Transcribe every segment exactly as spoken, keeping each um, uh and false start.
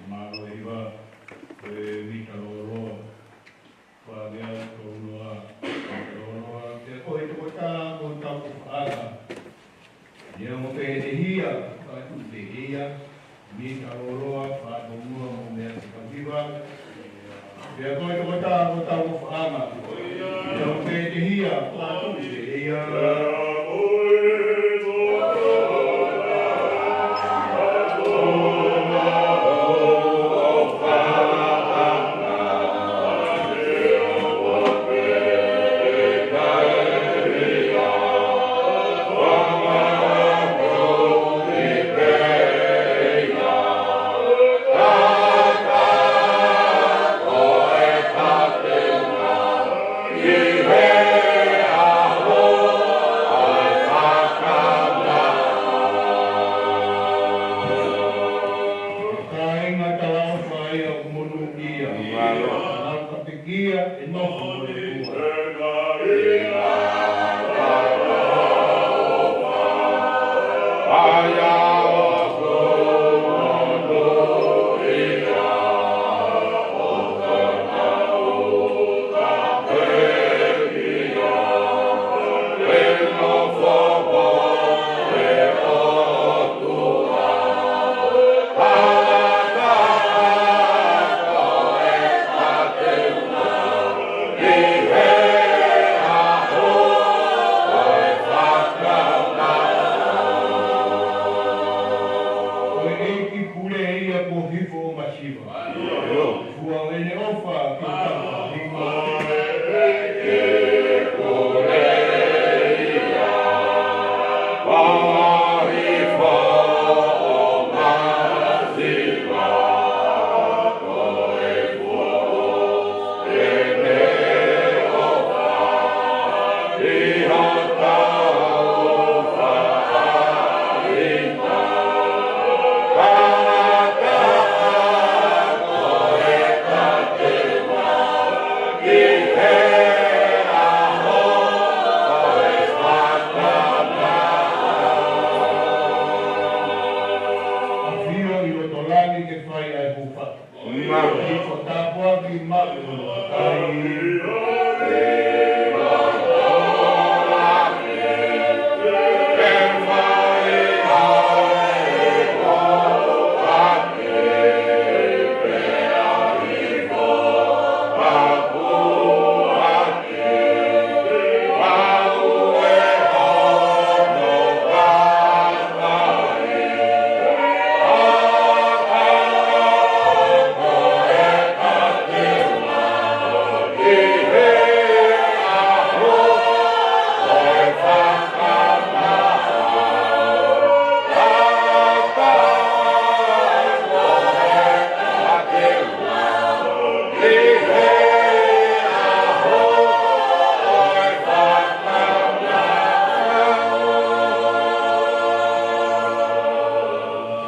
Mālō ʻEiki, ko e mita lōloa, fā ngeau tolu noa, mita lōloa, pea ko e toko taha ko e tau ko faʻa. Ia mo pehē hia, fā tu te ia, mita lōloa, fā tolu noa mo e meʻa te kau hiva. Pea ko e toko taha ko e tau ko faʻa. Ia mo pehē hia, fā tu te ia. Kāinga, talaʻofa ia ʻoku monūʻia. Mālō. Nau ka pekia, ʻe nofo mo e tua.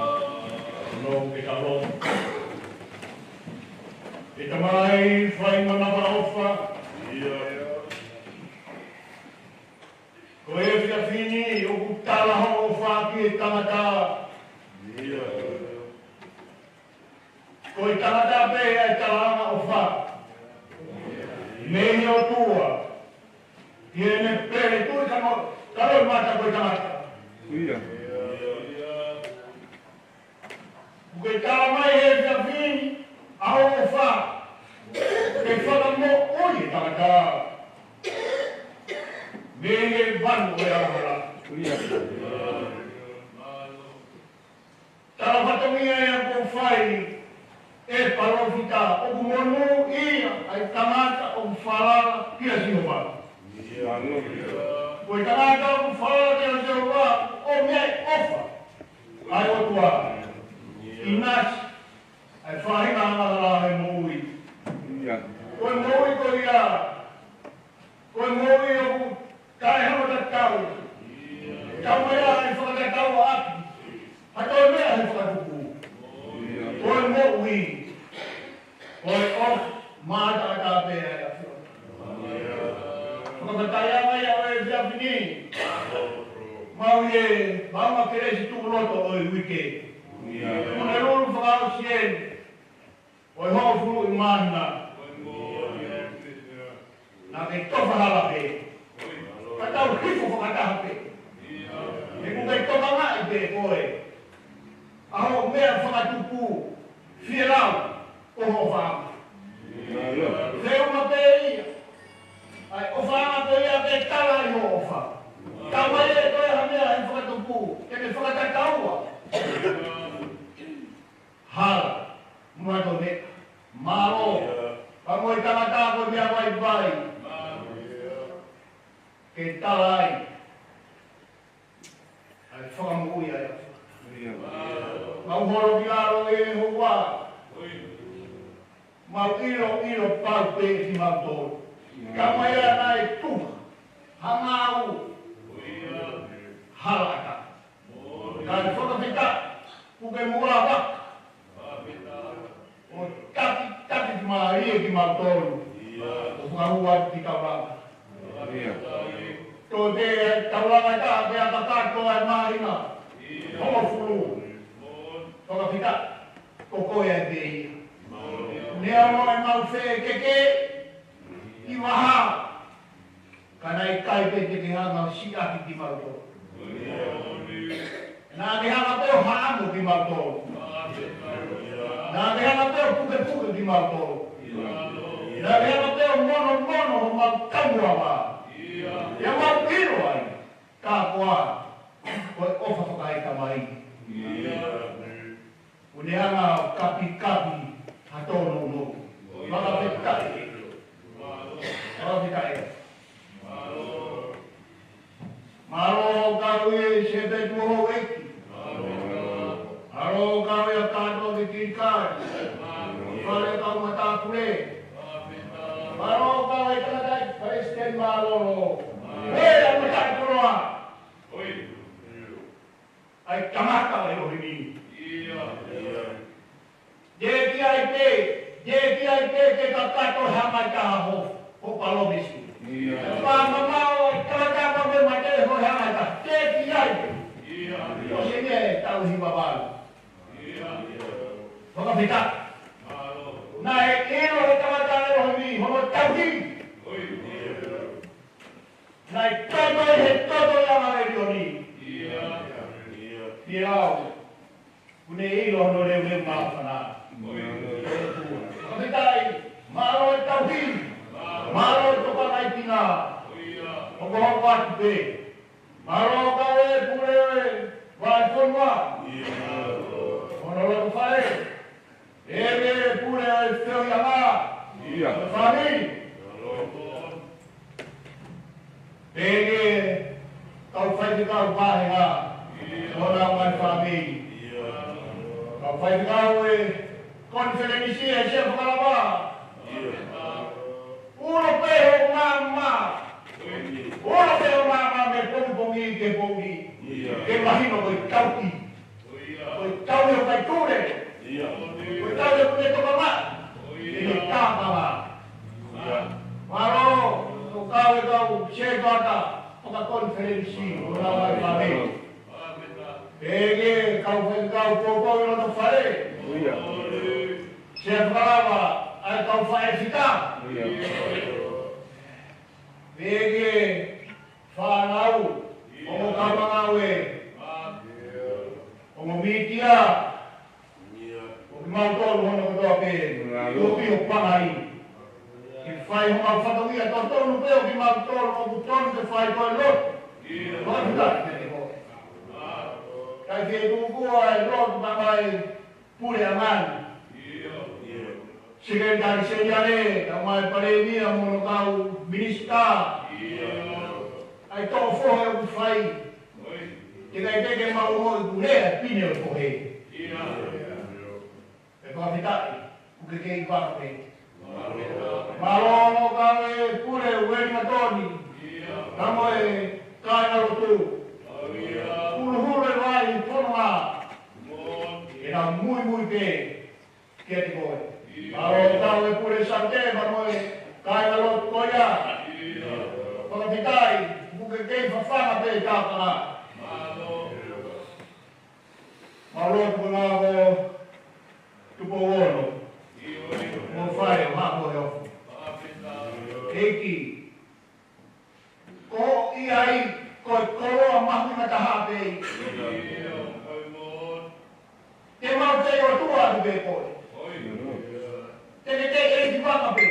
Hono ke talo. ʻE Tamai, fai manavaʻofa. Ko e efiafi ni ʻoku tala hoʻo ʻofa ki he tangata. Ko e tangata pē ʻa e talaʻanga ʻofa mei he ʻOtua ki heʻene pele tui kano, kalo mata ko e tangata. ʻOku ke tala mai he efiafi ni ʻa hoʻo ʻofa ke fakamoʻui e tangata mei he vanu ʻo e angahala. Tala fatongia ia kuo fai ʻe he palōfita, ʻoku monūʻia ʻa e tangata ʻoku falala kia Sihova. Ko e tangata ʻoku falala kia Sihova, ʻoku ʻi ai e ʻofa ʻa e ʻOtua. ʻInasi ʻa e faʻahinga angahala he moʻui. Ko e moʻui ko ia, ko e moʻui ʻoku taʻe hano tatau. Tau mai ʻa e fakatatau ʻaki ha toe meʻa he fakatupu. Ko e moʻui, ko e ʻofa, mataʻatā pē ʻa e ʻAfiona. Fakafetaʻi ange ia ʻo e efiafi ni. Mau ʻi he maama kelesi tuʻu loto ʻo e uike. Honolulu fakaʻosi eni ʻo e hongofulu ʻi māhina. Naʻa ke tofa hala pē, ka tau hifo fakataha pē. He ʻoku ke tokangaʻi pē koe ʻa hoʻo meʻa fakatupu, fielau, ko hoʻo ʻofaʻanga. Feʻunga pē ia ʻa e ʻofaʻanga ko ia ke tala ai hoʻo ʻofa. Tau mai ʻe koe ha meʻa he fakatupu ke ne fakatataua. Hala, muʻa to meʻa. Mālō. Ka mo e tangata ko e meʻa vaivai ke tala ai ʻa e fakamoʻui ʻa e ʻAfiona. Mau holo ki lalo ʻe Sihova. Mau ʻiloʻilo pau pē kimautolu. Ka mai ʻa e tuha, hangau, hala ʻatā. Ka ʻi he fakafetaʻi, kuo ke muʻa vaka ʻo takitaki mālie kimautolu ʻo fakahū atu ki taulanga. Toe pē taulanga ʻe taha pea kakato ʻa e māhina hongofulu. Fakafetaʻi, ko koe ʻa e pē ia. Neongo ʻemau fekeke ʻi vaha, ka naʻe ʻikai pē te ke hanga ʻo siʻaki kimautolu. Naʻa ke hanga pē ʻo haʻamo kimautolu. Naʻa ke hanga pē ʻo pukepuke kimautolu. Naʻa ke hanga pē ʻo monomono homau taumuʻa. ʻIo mau ʻilo ai, ka ko e, ko e ʻofa fakaetamai. ʻOku ne hanga ʻo kapikapi ha tōnounou. Fakafetaʻi. Fakafetaʻi. Mālō kau ʻi he Sepetu Houʻeiki. Mālō kau ʻi he kātoa ki Kilikai. Fale kau matāpule. Mālō kau ʻi he tangataʻeiki palesiteni mālōlō. Hei, ʻa e matākoloa ʻa e tangata ʻo e ʻaho ni. Teʻeki ai pē, teʻeki ai pē ke kakato he ʻaho ʻe taha hoʻo, hoʻo palōmesi. Pea mamao ʻa e tangata pea mate he ʻaho ʻe taha. Teʻeki ai pē. ʻOsi eni e taʻu hiva valu. Fakafetaʻi. Naʻe ʻilo he tangata ʻo e Mālō e tokanga ʻi Tina. ʻOku hoko atu pē. Mālō kau e pule vahefonua. Hono loto fale. Pehē ki he pule ʻo e feohiʻanga. Ia. Fāmili. Pehē ki he kau faifekau vahenga. Honau ngaahi fāmili. Kau faifekau e konifelenisi, ʻa e Sea Fakalava. Ulo pē hoʻo maama. Ulo pē hoʻo maama mei he pongipongi ki he poʻuli. Ke mahino ko e tauhi. Ko e tauhi ʻo e faitule. Ko e tauhi ʻo e tokanga. Ko e tokanga. Mālō, ʻo kau e kau sētuata, fakakonifelenisi, ʻo lau ai fāmili. Pehē ki he kau faifekau poupou ʻi loto fale. Sea Fakalava, ʻa e kau faʻē fika. Pehē ki he fānau, ongo kaungāngāue, ongo mītia, ʻo kimautolu hono kotoa pē, ʻoku ʻi ho pangai. Ke fai homau fatongia totonu pē ʻo kimautolu, ʻoku tonu ke fai ko e lotu. Fakafetaʻi kiate koe. Kae fie tuku ʻa e lotu pea mo e puleʻanga ni. Sekelitali Seniale, pea mo e Palēmia mo hono kau minisitā. ʻA e toʻo fohe ʻoku fai. Teʻeki ai ke mau ongoʻi kuo lea e pine ʻo e fohe. ʻE fakafetaʻi, ʻoku ke kei vaka pē. Mālō ʻo kau e pule Uelimatoni. Pea mo e kāingalotu. Huluhulu e vai fononga. Ke nau muimui pē kiate koe. Mālō ʻo kau e pule Saute pea mo e kāingalotu ko ia. Fakafetaʻi, ʻoku ke kei fafanga pē tāpanga. Mālō puleʻanga ko Tupou Ono. Mo Fale ʻo Haʻa Moheofo. ʻEiki, ko ia ai, ko e koloa mahuʻinga taha pē. Te mau kei ʻOtua atu pē koe. Te ke kei ʻeikivaka pē.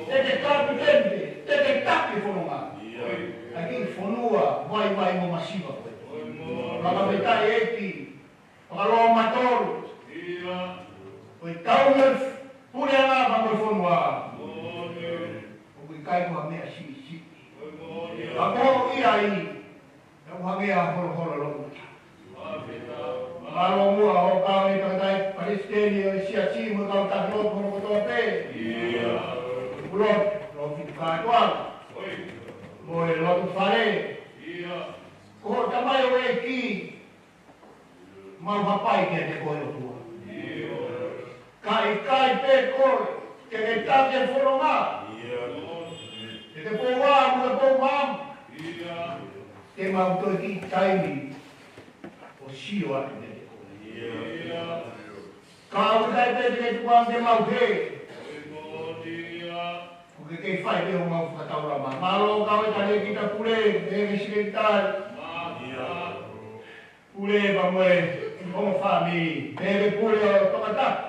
Te ke kapiteni pē. Te ke taki fononga. ʻA e kiʻi fonua vaivai mo masiva ko ē. Fakafetaʻi ʻEiki. Fakalotomatolu. Ko e tauhi e puleʻanga pea mo e fonua. ʻOku ʻikai ko ha meʻa siʻisiʻi. Ka ko ia ai, ʻoku hangē ha holoholo loʻu mata. Mālō muʻa ʻo kau e tangataʻeiki palesiteni ʻo e siasi mo e kau taki lotu hono kotoa pē. Ulo, lotu fitu kātoa. Mo e lotu fale. Ko hoʻo tamaioʻeiki, mau hapai kiate koe ʻOtua. Ka ʻikai pē koe, ke ke taki e fononga. Ke ke pou ā, mo ke pou maama. Ke mau toe kiʻi taimi ʻo sio atu kiate koe. Ka ʻoku ʻikai pē ke ke tuku ange ke mau hē. ʻOku ke kei fai pē homau fakataulama. Mālō kau e talēkita pule, pehē ki he sekelitali pule pea mo e ongo fāmili, pehē ki he pule ʻo Tongatapu.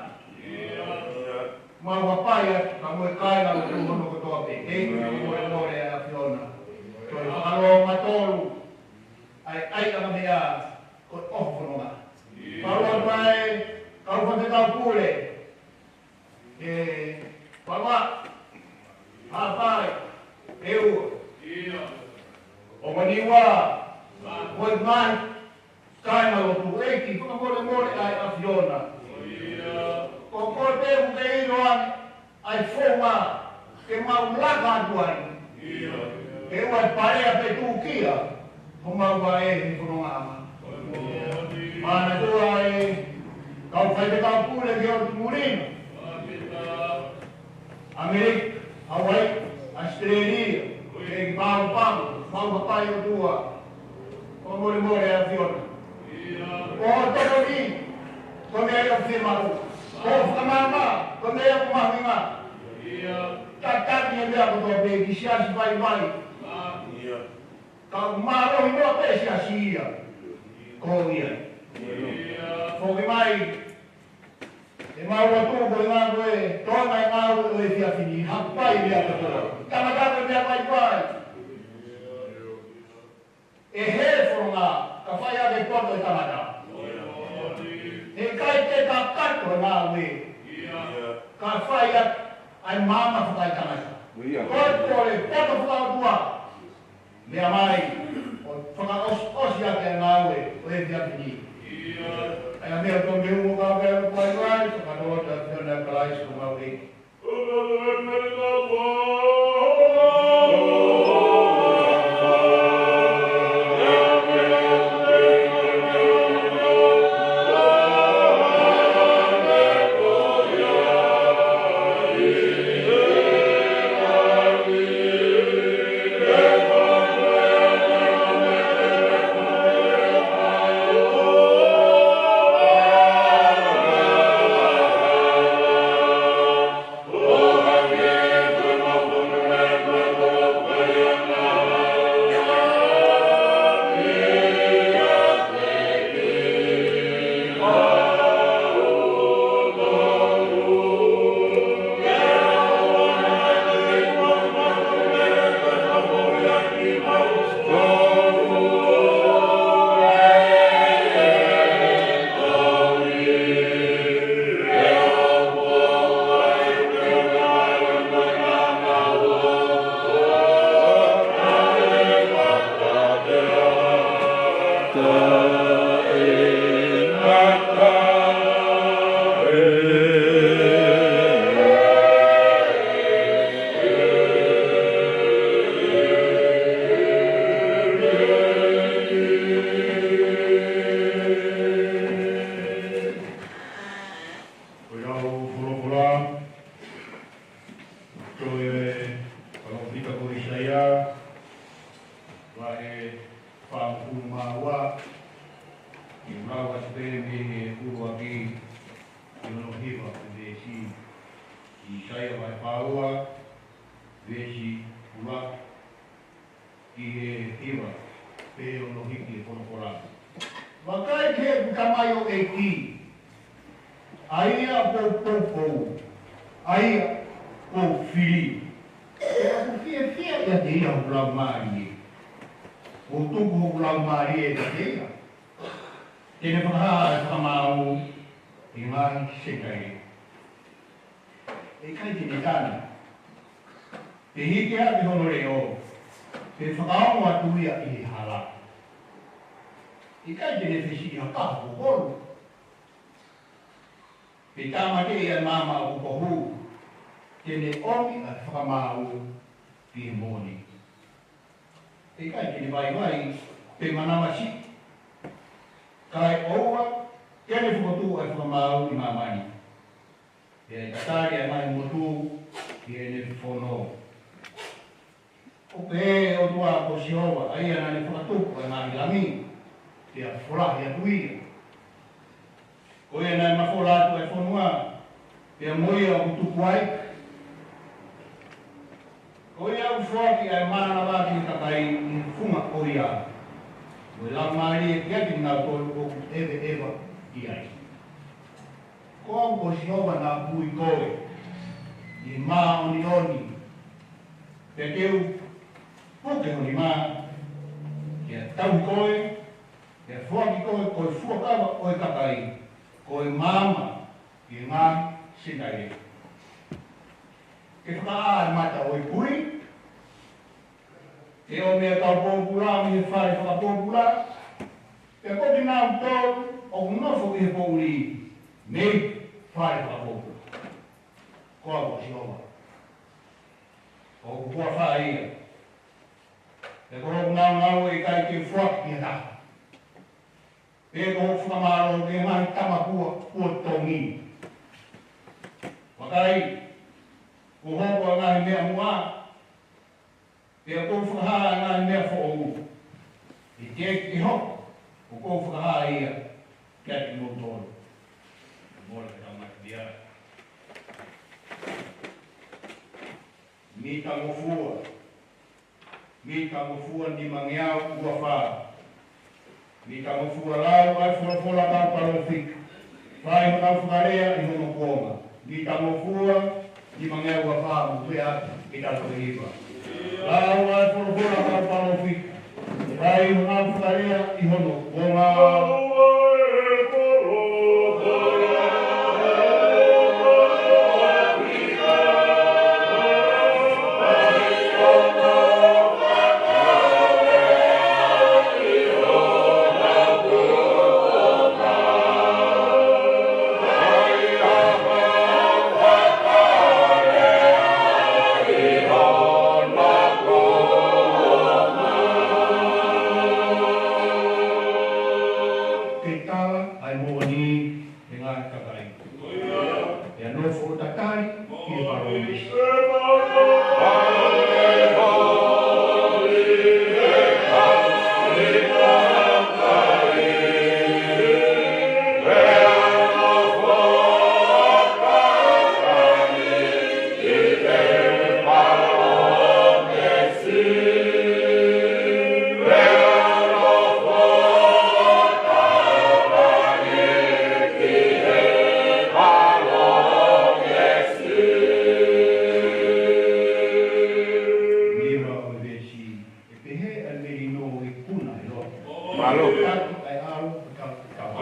Mau hapai atu pea mo e kāingalotu hono kotoa pē. ʻEiki, fakamolemole ʻa e ʻAfiona. Toe fakalotomatolu ʻa e ʻaiʻanga meʻa ko e ʻoho fononga. Pau atu ai, kau faifekau pule. ʻE Pava, Haʻapai, ʻEua, Ongo Niua, Moʻi Mai, kāingalotu, ʻEiki, fakamolemole ʻa e ʻAfiona. Ko koe pē ʻoku ke ʻilo ange ʻa e founga ke mau laka atu ai. Ke ʻoua ʻe palea pe tūkia homau vaʻe he fononga ʻanga. Manatua e kau faifekau pule ki ʻotu muli na. ʻAmelika, Hawaiʻi, ʻAositelēlia, ʻEiki Palu Palu, mau hapai ʻOtua. Fakamolemole ʻa e ʻAfiona. Ko hoʻo tokoni, ko e meʻa ia ʻoku fiemaʻu. Ko hoʻo fakamaama, ko e meʻa ia ʻoku mahuʻinga. Tataki e meʻa kotoa pē ki he siasi vaivai. Ka ʻoku mālohi noa pē siasi ia. Ko ia. Foki mai, ʻe ʻE mau ʻOtua, ko e ngāue, tō mai ngāue ʻo e efiafi ni, hapai meʻa kotoa. Tangata ko e meʻa paipai. ʻE hē fononga, ka fai ʻaki e poto ʻo e tangata. Heʻikai ke kakato e ngāue, ka fai ʻaki ʻa e maama fakaetangata. Ko e kole poto fakaʻotua. Meʻa mai, ʻo fakaʻosiʻosi ʻaki ʻa e ngāue ʻo e efiafi ni. ʻA ia meʻa ko e meʻa ʻoku ka pea ko ai vai, fakatoloto ʻa e ʻAfiona Kalaisi ko homau ʻEiki. Ko e lau folofola, ko e palōfita ko ʻAisea, vahe fāngofulu mā ua, ʻe lau atu pē mei he ʻuluaki ki hono hiva, ko e veesi, ʻAisea vahe fā ua, veesi ʻuluaki ki he hiva, pea ʻoku hiki e folofola. Vakai ki heʻeku tamaioʻeiki, ʻa ia kuo u poupou, ʻa ia kuo u fili. Pea ʻoku fiefia ʻiate ia hoku laumālie. Kuo u tuku hoku laumālie kiate ia. Te ne fakahā ʻa e fakamaau ki he ngaahi Senitaile. ʻE ʻikai te ne tali. Te hiki hake hono leʻo, pea fakaongo atu ia ʻi he hala. ʻE ʻikai te ne fesiʻi ha kaho kuo kolu. Pea tāmateʻi ʻa e maama ʻoku kohu, te ne ʻomi ʻa e fakamaau ki he moʻoni. ʻE ʻikai te ne vaivai, pe manavasiʻi. Kaeʻoua, te ne fokotuʻu ʻa e fakamaau ʻi māmani. Pea ʻe tatali ʻa e ngaahi motu ki heʻene fono. ʻOku pehē ʻe he ʻOtua ko Sihova, ʻa ia naʻa ne fakatupu ʻa e ngaahi langi, pea folahi atu ia. Ko ia naʻe mafola atu ʻa e fonua, pea mo ia ʻoku tupu ai. Ko ia ʻoku foaki ʻa e mānava ki he kakai ʻi he funga ko ia, mo e laumālie kiate kinautolu ʻoku ʻeveʻeva ʻi ai. Ko au ko Sihova naʻa ku ui koe ʻi he māʻoniʻoni, pea te u puke ho nima, ke tauhi koe, ke foaki koe ko e fuakava ʻo e kakai, ko e maama ki he ngaahi Senitaile. Ke fakaʻā ʻa e mata ʻo e kui, ke ʻomi ʻa e kau pōpula mei he fale fakapōpula, pea ko kinautolu ʻoku nofo ʻi he poʻuli mei he fale fakapōpula. Ko au ko Sihova. ʻOku huafa ia. Pea ko hoku nāunau ʻe ʻikai ke u foaki ki ha taha. Pea ko hoku fakamālō ki he ngaahi tama kuo, kuo tongi. Vakai, kuo hoko ʻa e ngaahi meʻa muʻa, pea kuo u fakahā ʻa e ngaahi meʻa foʻou. ʻE teʻeki ke hoko, ʻoku ou fakahā ia kiate kimoutolu. Mole ka tau mate pia. Mitangofua. Mitangofua nimangeau ua fā. Mitangofua lau ʻa e folofola ʻa e kau palōfita. Fai honau fakalea ʻi hono kuonga. Mita ngofua, nimangeau uafā mo e ʻaho, mita toe hiva. Lau ʻa e folofola ʻa e kau palōfita. Fai honau fakalea ʻi hono kuonga. Ke tala ʻa e moʻoni ʻe he ngaahi kakai. Pea nofo ʻo tatali ki he palōmesi. Nima ʻo e veesi, ʻe pehē ʻa e melino ʻi he ikuna ʻo e lotu. Mālō. Taki ʻa e ʻalu, kau, kau.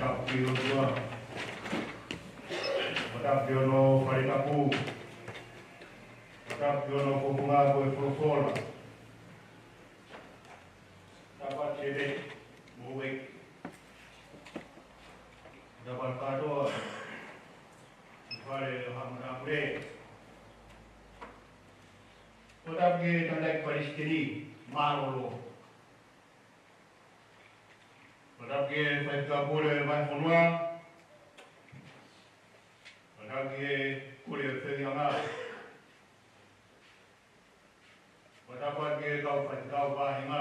Tapu ki he ʻOtua. Tapu ki hono fale tapu. Tapu ki hono fofonga ko e folofola. Tapu atu ki he moʻui. Tapu atu kātoa. Fale ʻo e haʻa matāpule. Ko tapu ki he tangataʻeiki palesiteni, mālōlō. Ko tapu ki he faifekau pule vahefonua. Ko tapu ki he pule feʻiloaki. Ko tapu ki he kau faifekau vāhenga.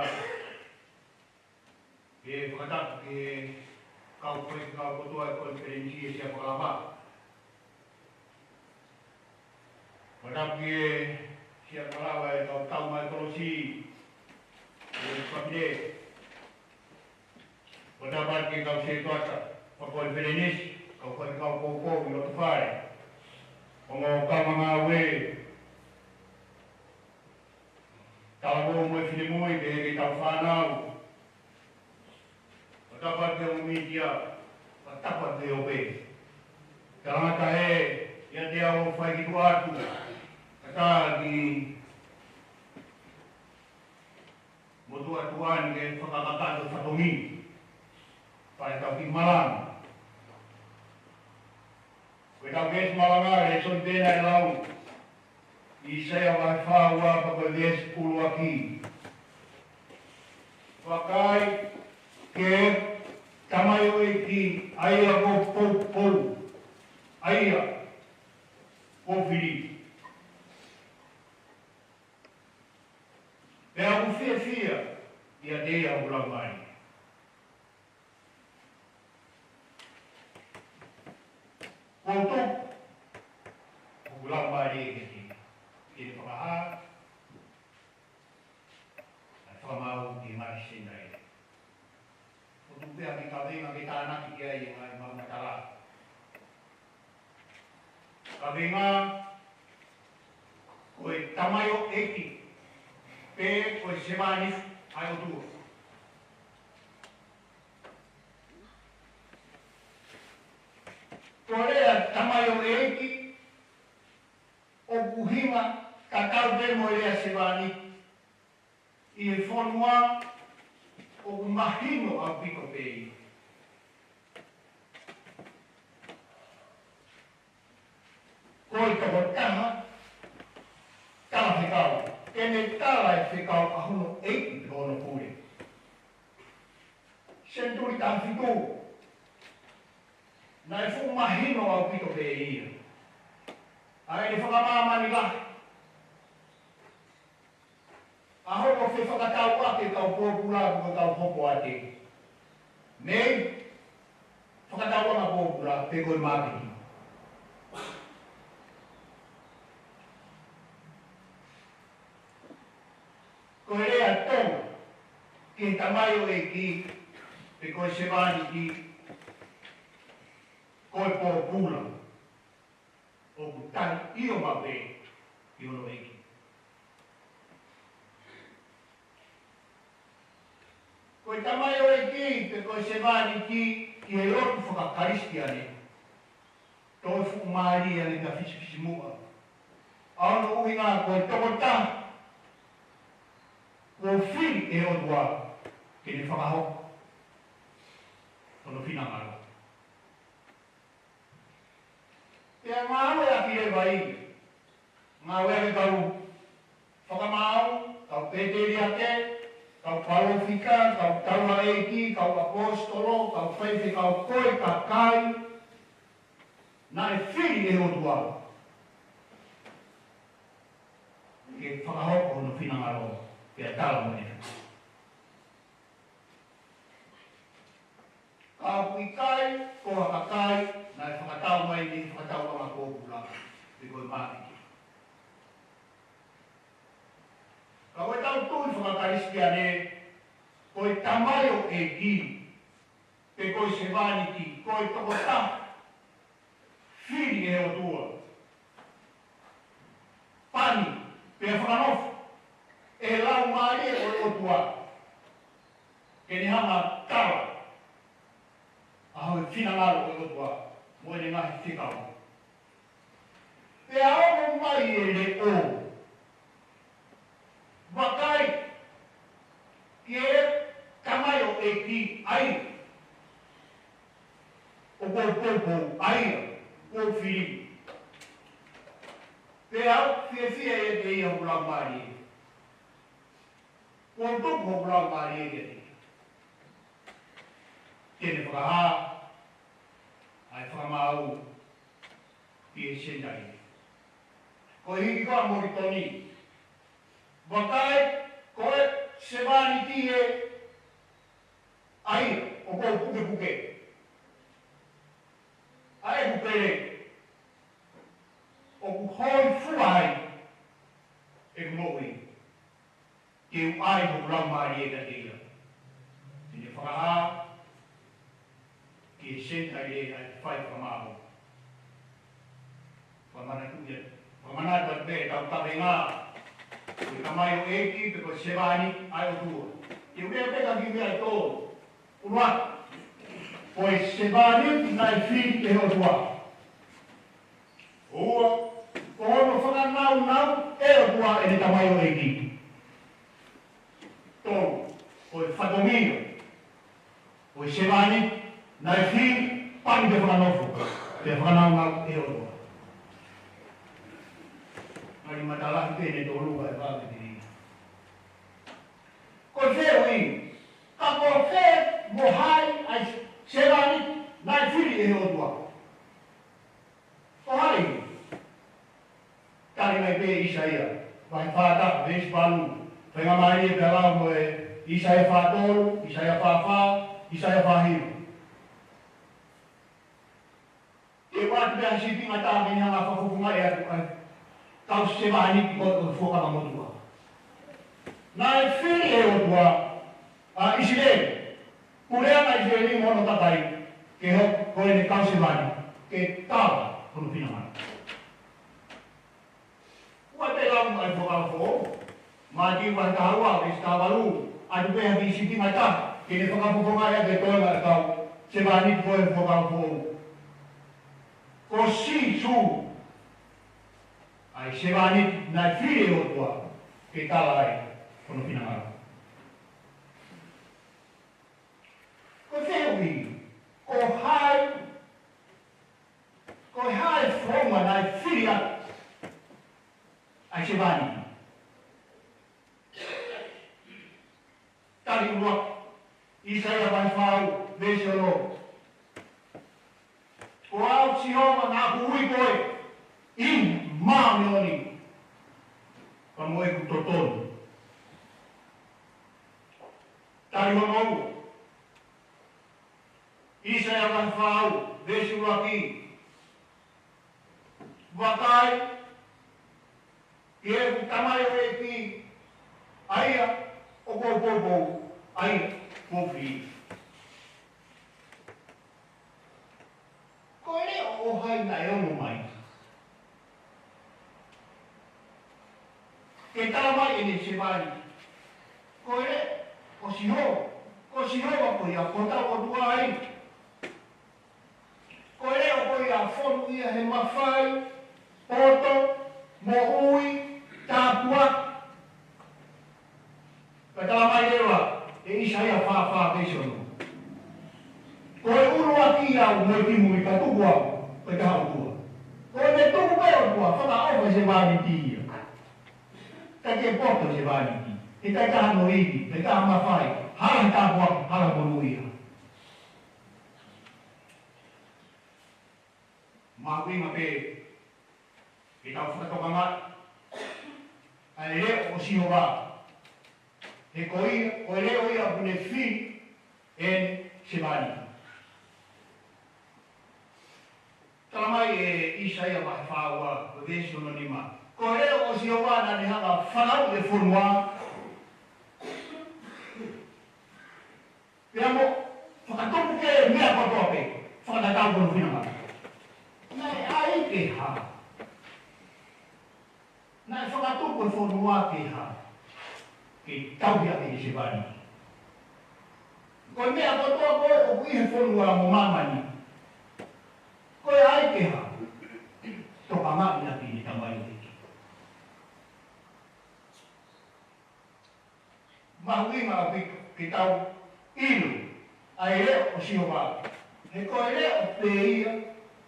Ke fakatapu ki he kau faifekau kotoa ʻo e konifelenisi ʻi he Siasi Fakalava. Ko tapu ki he Siasi Fakalava ʻi he kau tau mai kolosi, ʻi he fakapine. Ko tapu ki he kau sētuata fakakonifelenisi, kau faifekau poupou ʻi loto fale. Ongo kau ngāue, talavou mo e finemui, pehē ki he kau fānau. Ko tapu ki he ongo mītia, ko tapu ki he ope. Talangataʻa ē, ʻiate au ʻoku fai ki tuʻa atu, ka tā ki motuʻa tuʻa ni ke fakakakato fatongi. Pea tau ki malanga. Ko e tau veesi malanga, lēsoni pē ʻe lau. ʻAisea vahe fā ua pea ko e veesi ʻuluaki. Vakai, ko e tamaioʻeiki, ʻa ia kuo poupou, ʻa ia kuo fili. Pea ʻoku fiefia ʻiate ia ʻoku laumālie. Kuo tuku hoku laumālie kiate ia, ke ne fakahā ʻa e fakamaau ki he ngaahi Senitaile. ʻOku tuku pē ha kiʻi kaveinga ke tānaki ki ai e ngaahi maʻumatala. Kaveinga, ko e tamaioʻeiki pē ko e sevāniti ʻa e ʻOtua. Ko e lea tamaioʻeiki ʻoku ʻuhinga tatau pē mo e lea sevāniti ʻi he fonua ʻoku mahino ʻaupito pē ia. Ko e tokotaha talafekau, ke ne tā he kau ʻaho hono ʻeiki pe ko hono pule. Senituli taha fitu, naʻe fuʻu mahino ʻaupito pē ia ʻa ʻene fakamāmani lahi ʻa hono fefakatauʻaki e kau pōpula mo e kau hopoate. Mei fakatauʻanga pōpula pe ko e māketi. Ko e lea Tonga ki he tamaioʻeiki pe ko e sevāniti, ko e pōpula, ʻoku tali ʻio maʻu pē ki hono ʻeiki. Ko e tamaioʻeiki pe ko e sevāniti ʻi he lotu fakakalisitiane, toe fuʻu mālie ange ka fisifisimuʻa ʻa hono ʻuhinga ko e tokotaha kuo fili ʻe he ʻOtua ke ne fakahoko hono finangalo. Pea ngāueʻaki leva ia, ngāueʻaki e kau fakamaau, kau pēteliake, kau palōfita, kau taulaʻeiki, kau ʻaposetolo, kau faifekau, ko e kakai naʻe fili ʻe he ʻOtua ke fakahoko hono finangalo pea tala mo ʻene. Ka ʻoku ʻikai ko ha kakai naʻe fakatau mai mei he fakatauʻanga pōpula pe ko e māketi. Ka ko ʻetau tui fakakalisitiane, ko e tamaioʻeiki pe ko e sevāniti, ko e tokotaha fili ʻe he ʻOtua, pani pea fakanofo ʻe he Laumālie ʻo e ʻOtua ke ne hanga ʻo tala ʻa e finangalo ʻo e ʻOtua mo ʻene ngaahi fekau. Pea ʻomai e leʻo, vakai, ki he tamaioʻeiki ʻa ia ʻoku ou poupou, ʻa ia ʻoku ou fili. Pea fiefia ʻiate ia hoku laumālie, ʻoku ou tuku hoku laumālie kiate ia, ke ne fakahā ʻa e fakamaau ki he Senitaile. Ko e hiki ko ia ʻa Molitoni, vakai, ko e sevāniti ē, ʻa ia ʻoku ou pukepuke, ʻa ʻeku pele ʻoku hōifua ai ʻeku moʻui, ke u ʻai hoku laumālie kiate ia, ke ne fakahā ki he Senitaile ʻa e fai fakamaau. Fakamanatu ia, fakamanatu atu pē ʻetau kavenga, ko e tamaioʻeiki pe ko e sevāniti ʻa e ʻOtua. Te u lea pē ki he meʻa ʻe tolu. ʻUluaki, ko e sevāniti naʻe fili ʻe he ʻOtua. Ua, ko hono fakanaunau ʻe he ʻOtua ʻene tamaioʻeiki. Tolu, ko e fatongia ʻo e sevāniti naʻe fili, pani pea fakanofo, pea fakanaunau ʻe he ʻOtua. Ngali matalahi pē ʻene tolu ka e vave pē ia. Ko e fehuʻi, ka ko fē mo hai ʻa e sevāniti naʻe fili ʻe he ʻOtua? Ko hai? Tali mai pē ʻe ʻĪsaia vahe fā taha veesi valu. Faingamālie pē ʻa lau mo e ʻĪsaia fā tolu, ʻĪsaia fā fā, ʻĪsaia fā hiva. Te u ʻoatu pē ha sīpinga ʻe taha ke ne hanga ʻo fakafofongaʻi atu ʻa e kau sevāniti ko ē ʻo e Fuakava Motuʻa. Naʻe fili ʻe he ʻOtua ʻa ʻIsileli, puleʻanga ʻIsileli mo hono kakai, ke hoko ko ʻene kau sevāniti ke tala hono finangalo. Ua te lau mai Fuakava Foʻou, Mātiu vahe taha ua, veesi taha valu, ʻoatu pē ha kiʻi sīpinga ʻe taha ke ne fakafofongaʻi atu e toenga ʻo e kau sevāniti ko ē ʻo e Fuakava Foʻou. Ko Sīsū ʻa e sevāniti naʻe fili ʻe he ʻOtua ke tala ai hono finangalo. Ko e fehuʻi, ko hai, ko e hā e founga naʻe fili ai ʻa e sevāniti? Sihova naʻa ku ui koe ʻi māʻoniʻoni pea mo ʻeku totonu. Tali hono ua. ʻAisea vahe fā ua, veesi ʻuluaki. Vakai, ʻe ʻeku tamaioʻeiki, ʻa ia ʻoku ou poupou, ʻa ia ʻoku ou fili. Ko e leʻo ʻo hai naʻe ongo mai ke tala mai ʻene sevāniti? Ko e leʻo ʻo Sihova. Ko Sihova ko ia ko hotau ʻOtua ia. Ko e leʻo ko ia ʻoku fonu ia he mafai, poto, moʻui, tāpuaki. Pea tala mai leva ʻe ʻAisea fā fā veesi ono: Ko e ʻuluaki au mo e kimui, ka tuku au, ʻikai ha ʻOtua. Ko e meʻa tuku pē ʻOtua, fakaʻofa e sevāniti ia. ʻIkai ke poto e sevāniti, ʻikai ke ʻi ai hano ivi, ʻikai ke ʻi ai ha mafai, hala he tāpuaki, hala he monūʻia. Mahuʻinga pē ke tau fakatokangaʻi ʻa e leʻo ʻo Sihova. He ko ia, ko e leʻo ia ʻoku ne fili ʻene sevāniti. Tala mai ʻe ʻAisea vahe fā ua, ko e veesi ono nima: Ko e leʻo ʻo Sihova naʻa ne hanga ʻo fanauʻi e fonua pea mo fakatupu ki ai e meʻa kotoa pē, fakatatau ki hono finangalo. Naʻe ʻai ke hā? Naʻe fakatupu e fonua ke hā? Ke tauhi ʻaki ʻene sevāniti. Ko e meʻa kotoa ko ē ʻoku ʻi he fonua mo māmani, ko e ʻai ke hā? Tokangaʻi ʻaki ʻene tamaioʻeiki. Mahuʻinga ʻaupito ke tau ʻilo ʻa e leʻo ʻo Sihova. He ko e leʻo pē ia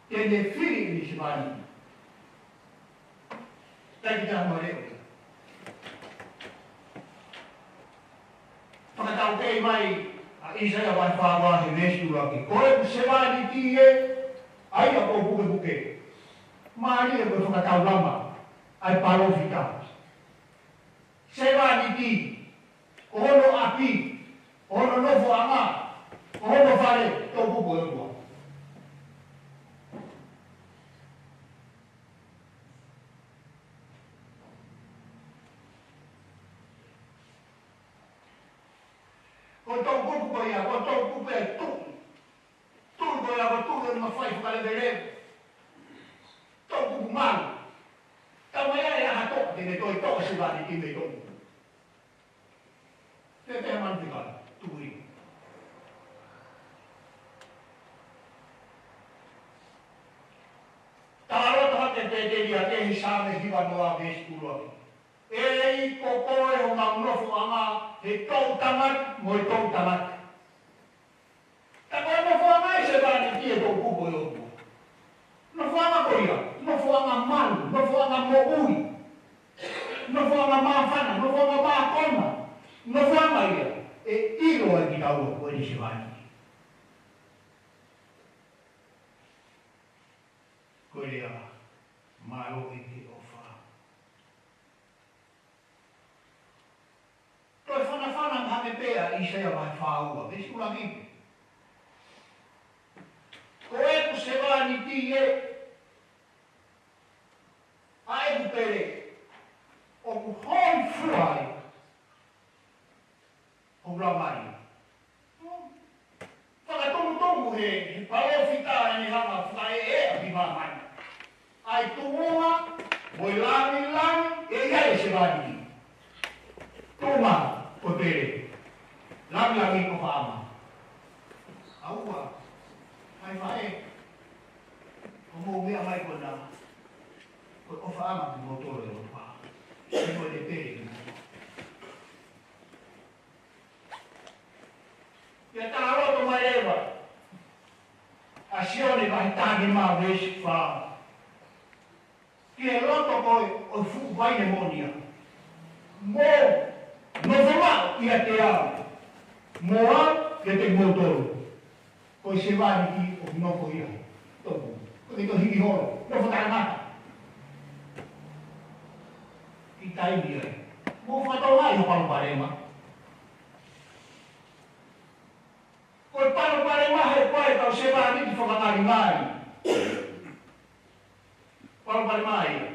te ne fili ʻene sevāniti. ʻIkai ke ʻi ai ha leʻo ia. Fakataukei mai ʻa ʻAisea vahe fā ua he veesi ʻuluaki: Ko ʻeku sevāniti ē, ʻa ia ʻoku ou pukepuke. Mālie ko e fakataulama ʻa e palōfita. Sevāniti, ko hono ʻapi, ko hono nofoʻanga, ko hono fale, toʻukupu ʻo e ʻOtua. Ko e toʻukupu ko ia, ko e toʻukupu ʻe tuʻu. Tuʻu ko ia, ko e tuʻu ʻo e mafai fakaleveleva. Toʻukupu malu. Talamai ʻe ʻi ai ha toʻa te ne toe toʻo e sevāniti mei he toʻukupu. Te te manu te kai, tuʻu ia. Talaloto hake ʻe Pēteli ʻa e Saame hiva noa veesi ʻuluaki. ʻEiki, ko koe homau nofoʻanga he toʻutangata mo e toʻutangata. Ka ko e nofoʻanga ʻa e sevāniti ʻe toʻukupu ʻo e ʻOtua. Nofoʻanga ko ia, nofoʻanga malu, nofoʻanga moʻui, nofoʻanga māfana, nofoʻanga mākona, nofoʻanga ia ʻe ʻilo ai kitaua ko ʻene sevāniti. Ko e lea, mālō ʻEiki ʻofa. Toe fanafana mai hake pē ʻa ʻAisea vahe fā ua, veesi ʻuluaki pē. Ko ʻeku sevāniti ē, ʻa ʻeku pele, ʻoku hōifua ai hoku laumālie. Fakatumutumu he, he palōfita ʻene hanga ʻo fakaʻeʻea ki māmani ʻa e tuʻunga mo e lāngilangi ʻe ʻi ai e sevāniti. Tuʻunga ko e pele, lāngilangi ko e ʻofaʻanga. ʻA ua, ʻai faʻē, ʻo mou meʻa mai ko ena, ko e ʻofaʻanga kimoutolu ʻe ʻOtua. Ko ʻene pele kimoutolu. Pea talaloto mai leva ʻa Sione vahe taha nima veesi fā: Ki he loto ko ē ʻo e fuʻu vaine moʻonia, mou nofo maʻu ʻiate au, mo au ʻiate kimoutolu. Ko e sevāniti ʻoku nofo ia ʻi he toʻukupu. Ko e tohi ki holo, nofo taʻengata. Ki taimi ai. Mou fakatokangaʻi hoʻo palopalema. Ko e palopalema he ko e kau sevāniti fakangalingali. Palopalema ia.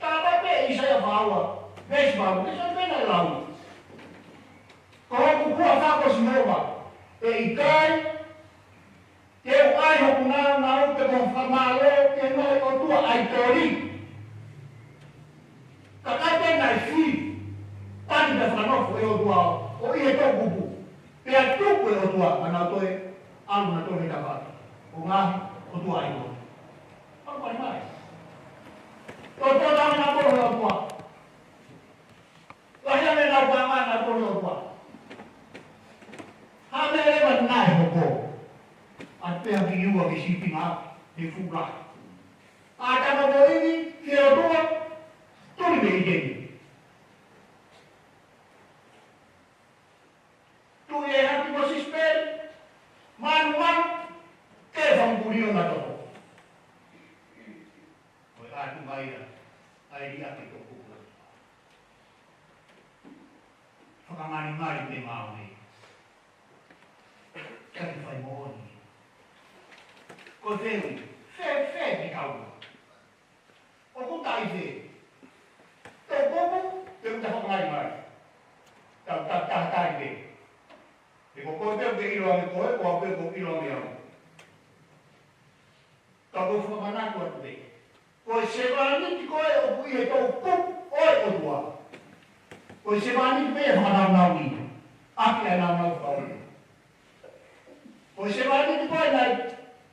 Tala mai pē ʻe ʻAisea fā ua, veesi valu, veesi valu pē naʻe lau. Ko hoku huafa ko Sihova, ʻe ʻikai te u ʻai hoku nāunau pe ko e fakamālō ki he ngaahi ʻotua ʻaitoli. Kakai pē naʻe fili, pani pea fakanofo ʻe he ʻOtua ʻo ʻi he toʻukupu. Pea tuku ʻe he ʻOtua ʻa nautolu ʻa nautolu he tafaʻaki ʻo e ngaahi ʻotua ʻaitoli. Palopalema ia. Ko e toʻutangata nautolu he ʻOtua. Lahi ange ʻenau paʻanga nautolu he ʻOtua. Hā e meʻa leva naʻe hoko? ʻAtu pē ha kiʻi ua ki he sīpinga, he fuka. ʻĀtama mo ʻIvi ki he ʻOtua, tuli mei ʻĪteni. Tuli e hati mo sisipeli, manumanu, ke fangupulio na toko. Ko e ʻatu mai ia, ʻa e liʻaki toʻukupu. Fakangalingali pē maʻu nei. Ka ke fai moʻoni. Ko e fehuʻi, fē, fē ki taua. ʻOku tau ʻi fē? Toʻukupu, pe ʻoku tau fakangalingali? Tau, tau, tau tali pē. He ko koe pē ʻoku ke ʻilo ange koe, ko au pē ʻoku ou ʻilo ange au. Ka ʻoku ou fakamanatu atu pē. Ko e sevāniti koe ʻoku ʻi he toʻukupu ʻo e ʻOtua. Ko e sevāniti pē ʻe fakanāunauʻi ʻaki ʻa e nāunau fakaʻotua. Ko e sevāniti koe naʻe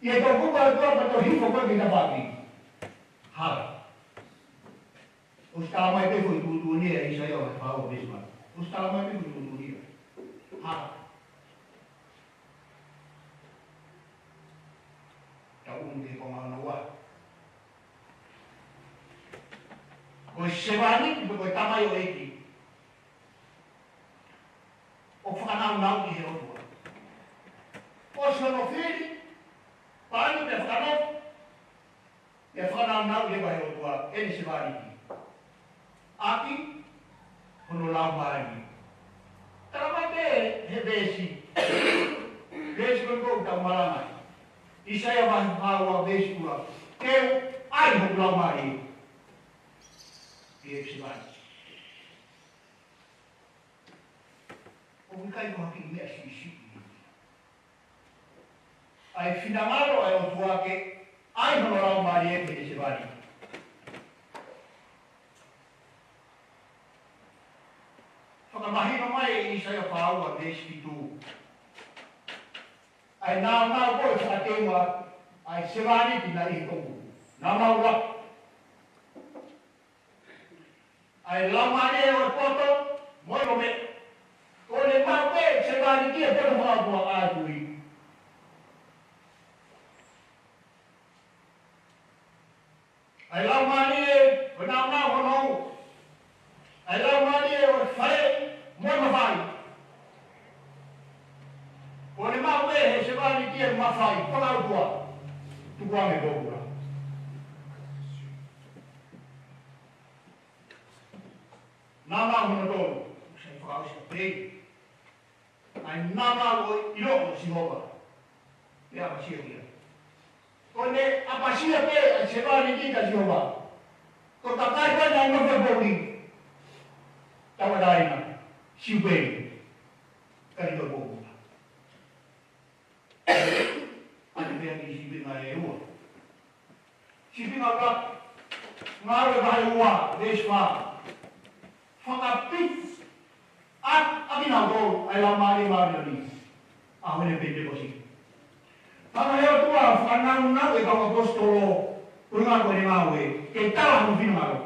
ʻi he toʻukupu ʻo e ʻOtua pea toe hifo koe ki he tafaʻaki. Hala. ʻOsi tala mai pē foʻi tuʻutuʻuni ʻa ʻAisea ʻo e fā ua veesi valu. ʻOsi tala mai pē foʻi tuʻutuʻuni ia. Hala. Tau ʻunu ki he konga hono ua. Ko e sevāniti pe ko e tamaioʻeiki ʻoku fakanāunauʻi ʻe he ʻOtua. ʻOsi hono fili, pani pea fakanofo, pea fakanāunauʻi leva ʻe he ʻOtua ʻene sevāniti ʻaki hono laumālie. Tala mai pē he veesi, veesi ko ē ʻoku tau malanga ai. ʻAisea vahe fā ua veesi ua. Te u ʻai hoku laumālie ki he sevāniti. ʻOku ʻikai ko ha kiʻi meʻa siʻisiʻi. ʻA e finangalo ʻa e ʻOtua ke ʻai hono laumālie ki he sevāniti. Fakamahino mai ʻe ʻAisea fā ua veesi fitu. ʻA e nāunau ko ē fakateunga ʻa e sevāniti naʻe ʻi he toʻukupu. Nāunau laku. ʻA e laumālie ʻo e poto, mo e ʻilo meʻa. Ko ʻene maʻu pē ʻe he sevāniti e poto fakaʻotua ʻa e tui. ʻA e laumālie ʻo e nāunau hono ua. ʻA e laumālie ʻo e faleʻi mo e mafai. Ko ʻene maʻu pē ʻe he sevāniti e mafai fakaʻotua. Tukuange pōpula. Nāunau hono tolu, sai fakaʻosi pē. ʻA e nāunau ʻo e ʻilo ʻo Sihova. Pea ʻapasia ia. Ko ʻene ʻapasia pē ʻa e sevāniti kia Sihova. Ko e kakai ko ē naʻe nofo he poʻuli. Tauʻatāina. Siupeli. Ka ʻi he pōpula. ʻA e meʻa ki he sīpinga ʻe ua. Sīpinga ʻuluaki, Ngāue vahe ua, veesi fā. Fakapiki ʻa, ʻa kinautolu ʻa e Laumālie Māʻoniʻoni. ʻAho ni Penitekosi. Pea ʻe he ʻOtua fakanāunauʻi e kau ʻaposetolo, ko e ngāue, ko ʻene ngāue, ke tala hono finangalo.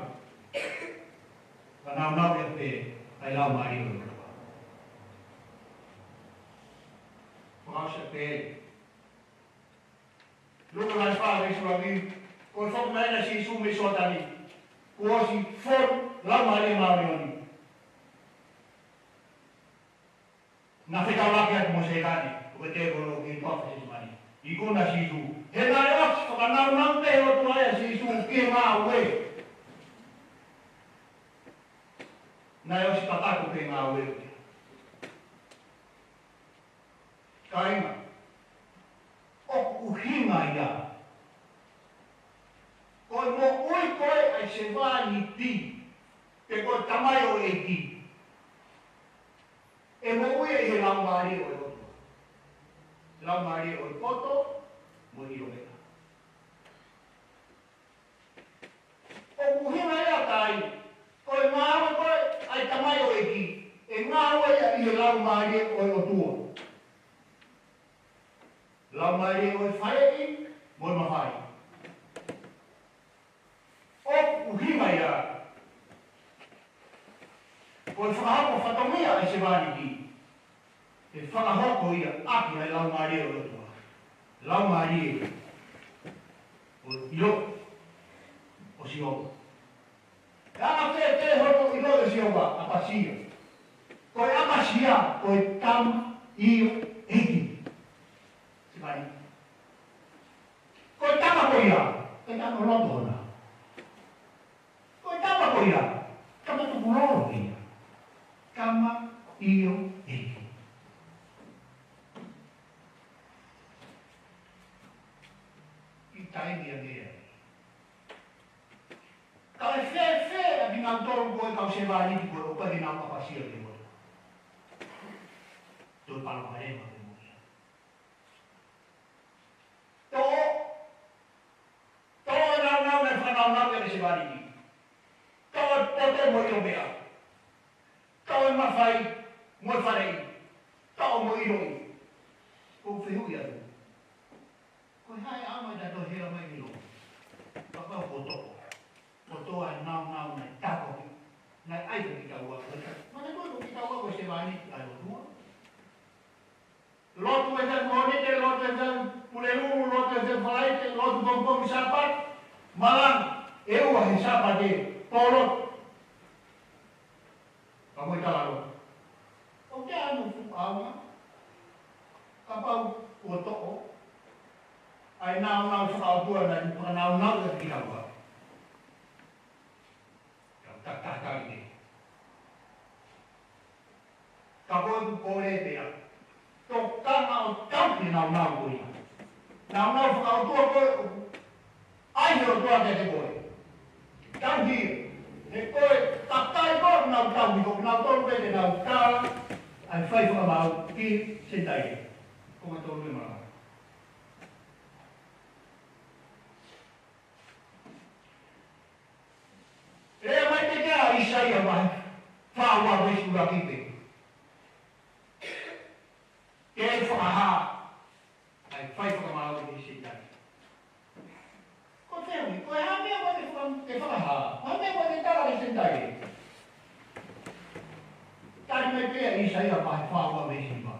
Fakanāunauʻi pē ʻa e Laumālie ʻo e ʻOtua. Fakaʻosi pē. Luke vahe fā veesi ʻuluaki, ko e foki mai ʻa Sīsū mei Sioatani, kuo ʻosi fonu Laumālie Māʻoniʻoni. Naʻe fetaulaki atu mo Sētane, ko e tēvolo ki he toafa ʻo Sētane. Ikuna ʻa Sīsū. He naʻe ʻosi fakanaunau pē ʻe he ʻOtua ʻa Sīsū ki he ngāue. Naʻe ʻosi kakato pē ngāue. Kāinga, ʻoku ʻuhinga ia. Ko e moʻui ko ē ʻa e sevāniti, pe ko e tamaioʻeiki, ʻe moʻui ʻi he laumālie ʻo e ʻOtua. Laumālie ʻo e poto, mo e ʻilo meʻa. ʻOku ʻuhinga ia, kāinga, ko e ngāue ko ē ʻa e tamaioʻeiki, ʻe ngāue ia ʻi he laumālie ʻo e ʻOtua. Laumālie ʻo e faleʻi, mo e mafai. ʻOku ʻuhinga ia, ko e fakahoko fatongia ʻa e sevāniti, ʻe fakahoko ia ʻaki ʻa e laumālie ʻo e ʻOtua. Laumālie ʻo e ʻilo ʻo Sihova. ʻE ʻafē pē hono ʻilo ʻo Sihova, ʻapasia. Ko e ʻapasia, ko e tamaioʻeiki. Siʻi kāinga. Ko e tama ko ia, ko e tama loto ʻona. Ko e tama ko ia, tama tukulolo ia. Tamaioʻeiki. ʻI taimi ʻa meʻa. Ka ʻe fēfē ʻa kinautolu ko e kau sevāniti ko ē ʻoku ʻikai ke nau ʻapasia ki he ʻOtua? Toe palopalema pē mo ia. Toʻo, toʻo e nāunau naʻe fakanaunau ki ai ʻa e sevāniti. Toʻo e poto mo e ʻilo meʻa. Toʻo e mafai mo e faleʻi. Toʻo mo e ʻiloʻi. ʻOku ou fehuʻi atu. Ko e hā e ʻaonga ʻetau toe hela mai ki loto? Kapau kuo toʻo. Kuo toʻo ʻa e nāunau naʻe tāpuaki. Naʻe ʻai kiate kitaua. Manatuʻi ko kitaua ko e sevāniti ʻa e ʻOtua. Lotu ʻi he Mōnite, lotu ʻi he Pulelulu, lotu ʻi he Falaite, lotu pongipongi Sāpate, malanga, ʻe ua he Sāpate, pōlotu. Ka mo e talalotu. ʻOku ʻi ai hano fuʻu ʻaonga, kapau kuo toʻo ʻa e nāunau fakaʻotua naʻe fakanaunau kiate kitaua. Ka u takitaki pē. Ka ko ʻeku kole pē ia. Tokanga ʻo tauhi e nāunau ko ia. Nāunau fakaʻotua ko ē ʻoku ʻai ʻe he ʻOtua kiate koe. Tauhi. He ko e kakai ko ē ʻoku nau tauhi, ko kinautolu pē te nau tala ʻa e fai fakamaau ki he Senitaile. Ko kinautolu e malanga. Lea mai pē ki ai ʻa ʻIsaia vahe fā ua veesi ʻuluaki pē. Ke fakahā ʻa e fai fakamaau ki he Senitaile. Ko e fehuʻi, ko e hā e meʻa ʻoku te faka-, te fakahā? Ko e hā e meʻa ʻoku te tala ki he Senitaile? Tali mai pē ʻa ʻIsaia vahe fā ua veesi hiva.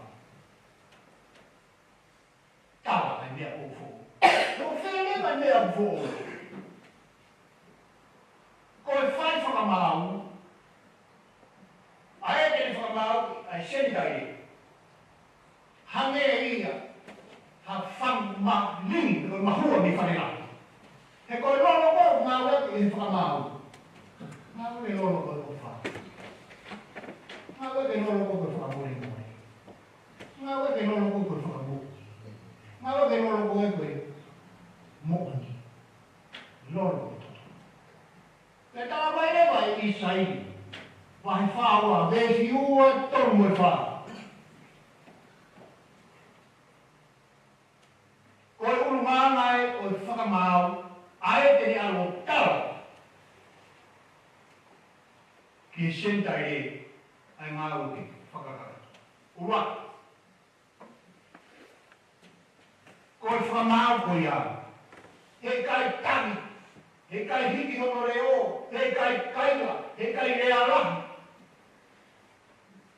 Tala ʻa e meʻa ʻoku foʻou. ʻOku fēfē ʻa e meʻa ʻoku foʻou? Ko e fai fakamaau, ʻa e kei fakamaau ʻa e Senitaile. Hangē ia ha fanga malingi, ko e mahua mei fale lahi. He ko e lolo ko ē ʻoku ngāueʻaki ʻi he fakamaau. Ngāueʻaki e lolo ko ē ko e ʻofa. Ngāueʻaki e lolo ko ē ko e fakamolemole. Ngāueʻaki e lolo ko ē ko e fakamoʻui. Ngāueʻaki e lolo ko ē ko e moʻoni. Lolo ko e toto. Pea tala mai leva ʻe ʻIsaia vahe fā ua veesi ua, tolu mo e fā. Ko e ʻulungaanga ē ʻo e fakamaau, ʻa e te ne ʻalu ʻo tala ki he Senitaile ʻa e ngāue ke fakakakato. ʻUluaki, ko e fakamaau ko ia, heʻikai tangi, heʻikai hiki hono leʻo, heʻikai kaila, heʻikai lea lahi.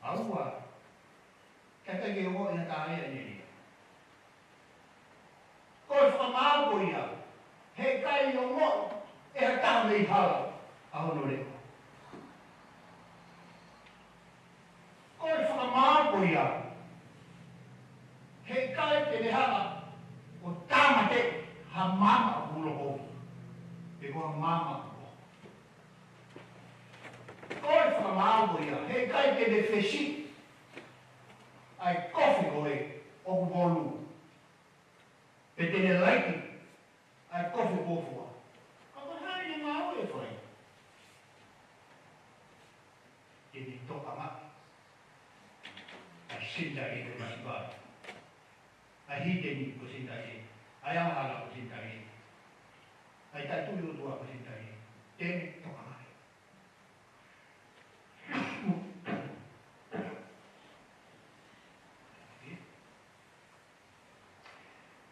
ʻA ua, kae ʻikai ke ongoʻi ha taha ia ʻene lea. Ko e fakamaau ko ia, heʻikai ongoʻi ʻe ha taha mei hala ʻa hono leʻo. Ko e fakamaau ko ia, heʻikai ke ne hanga ʻo ha maama ʻoku loko. Pe ko ha maama ʻoku loko. Ko e fakamaau ko ia, heʻikai te ne fesiʻi ʻa e kofi ko ē ʻoku volu. Pe te ne laiki ʻa e kofi ʻoku fua. Ka ko e hā ʻene ngāue ʻe fai? Te ne tokangaʻi ʻa e senitā ʻi he masiva. ʻA e hiteni ko e senitā. ʻA e angahala ko e senitā. ʻA e taʻetui ʻOtua ko e senitā. Te ne tokangaʻi.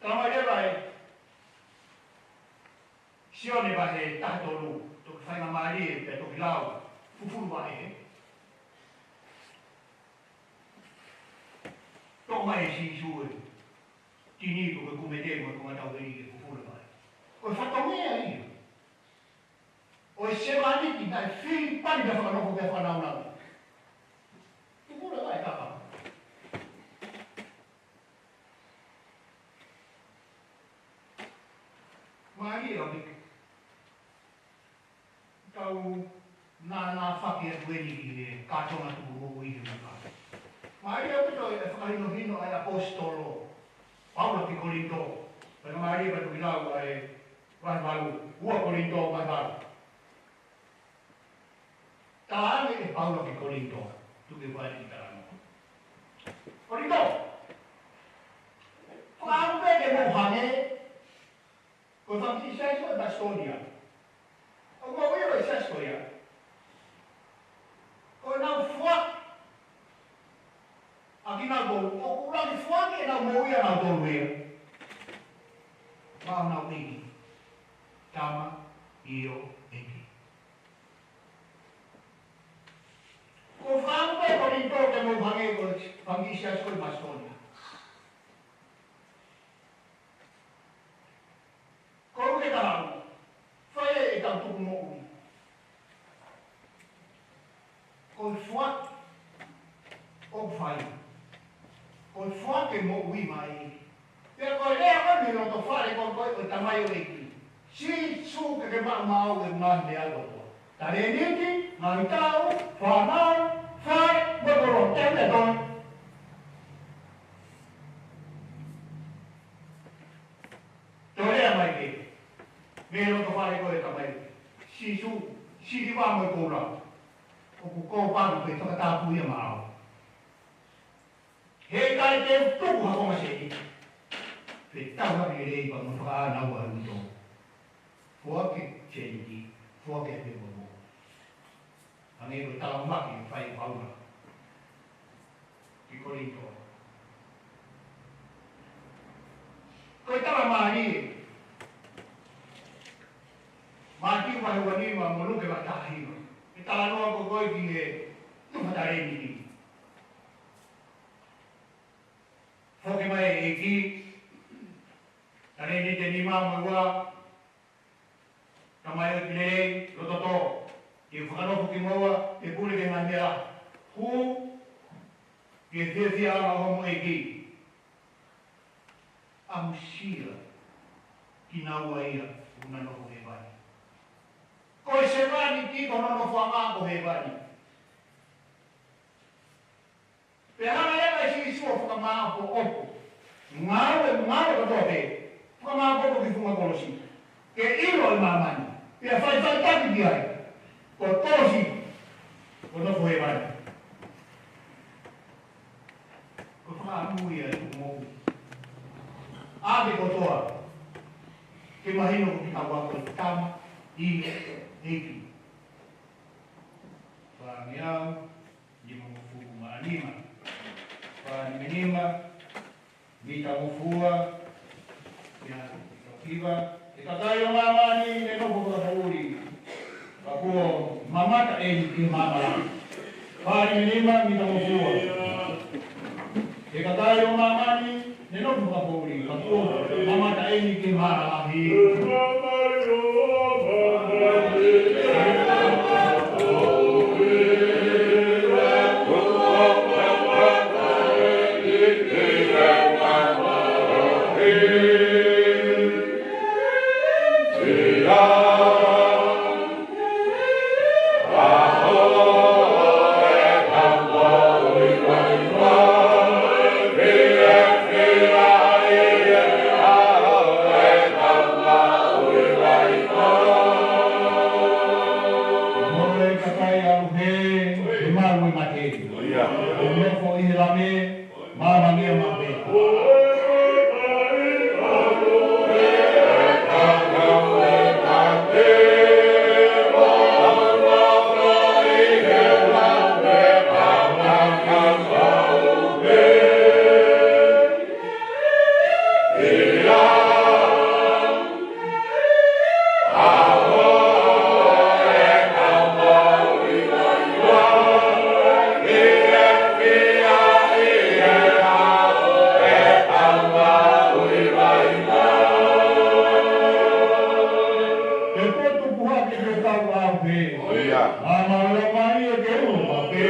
Talamai leva ʻe Sione vahe taha tolu, toki faingamālie pea toki lau, fufulu vaʻe. Toʻo mai ʻe Sīsū e tini ko e kumete mo e konga tauveli ke fufulu vaʻe. Ko e fatongia ia ʻo e sevāniti naʻe fili pani pea fakanofo pea fakanaunau. Fufulu vaʻe kapa. Mālie ʻaupito. Tau nānāfaki atu eni ki he kātoanga tuku moʻui he maka. Mālie ʻaupito e fakahinohino ʻa e ʻaposetolo Paula ki Kolinitō. Pea mālie pea toki lau ʻa e vahe valu, ua Kolinitō vahe valu. Talaange ʻe Paula ki Kolinitō, tuku ke u ʻai ki talanoa. Kolinitō, fakaʻamu pē ke mou hangē ko e fanga kiʻi siasi ʻo Masitōnia. ʻOku mou ʻilo e siasi ko ia, ko ʻenau foaki ʻa kinautolu, ʻoku ʻuluaki foaki ʻenau moʻui ʻanautolu ia maʻa honau ʻEiki, Tama, ʻIo, ʻEiki. Ko e fakaʻamu pē Kolinitō ke mou hangē ko e fanga kiʻi siasi ko ē Masitōnia. Ko e ʻuhinga ʻe taha, fai ʻetau tuku moʻui. Ko e foaki ʻoku fai, ko e foaki e moʻui mai. Pea ko e lea ko ē mei loto fale ko ē ʻo e tamaioʻeiki. Sīsū ke ke maʻu maʻu e ngaahi meʻa kotoa. Talēniti, ngaahi taʻu, fānau, fale, mo e koloa, te u lea toe. Toe lea mai pē mei loto fale ko ē e tamaioʻeiki. Sīsū, siliva mo e koula ʻoku kōpano pē, fakatapu ia maʻau. Heʻikai te u tuku ha konga sēniti. Fetaulaki lelei pea mo fakaʻānaua e ʻuto. Foaki e sēniti, foaki e pē mo. Hangē ko e talamaki ʻe fai ʻe Paula ki Kolinitō. Ko e tala mālie, Mātiu vahe ua nima mo Luke vahe taha hiva. ʻE talanoa ko ē ki he tufa talēniti. Foki mai e ʻEiki, talēniti ʻe nima mo e ua, tamaioʻeiki lelei, loto tō. Ke fakanofo kimoua, ke pule ki he ngaahi meʻa lahi. Hū ki he fiefiaʻanga ʻo hoʻomo ʻEiki. ʻAmusia kinaua ia ʻoku na nofo hēvani. Ko e sevāniti ko hono nofoʻanga ko hēvani. Pea hanga leva ʻe Sīsū ʻo fakamāʻopoʻopo. Ngāue, ngāue kotoa pē. Fakamāʻopoʻopo ki he funga kolosi. Ke ʻilo ʻe māmani. Pea faʻifaʻitaki ki ai. Ko e kolosi, ko e nofo hēvani. Ko e fakaʻamu ia ʻi he moʻui. ʻA e kotoa. Ke mahino ko kitaua ko e tama, ʻi he ʻEiki. Fāngeau, nimangofulu mā nima. Fā nima nima, mita ngofua, mita hiva. ʻE kakai ʻo māmani ne nofo fakapoʻuli, ka kuo mamata eni ki he maama lahi. Fā nima nima, mita ngofua. ʻE kakai ʻo māmani ne nofo fakapoʻuli, ka kuo mamata eni ki he maama lahi. Mole kakai ʻalu hē, he malu e mate. ʻO nofo ʻi he Lame, māmani a mape. Ke potu ku hake ke tau ʻau pē. ʻIo. Māmani a mape ke ʻulu mape.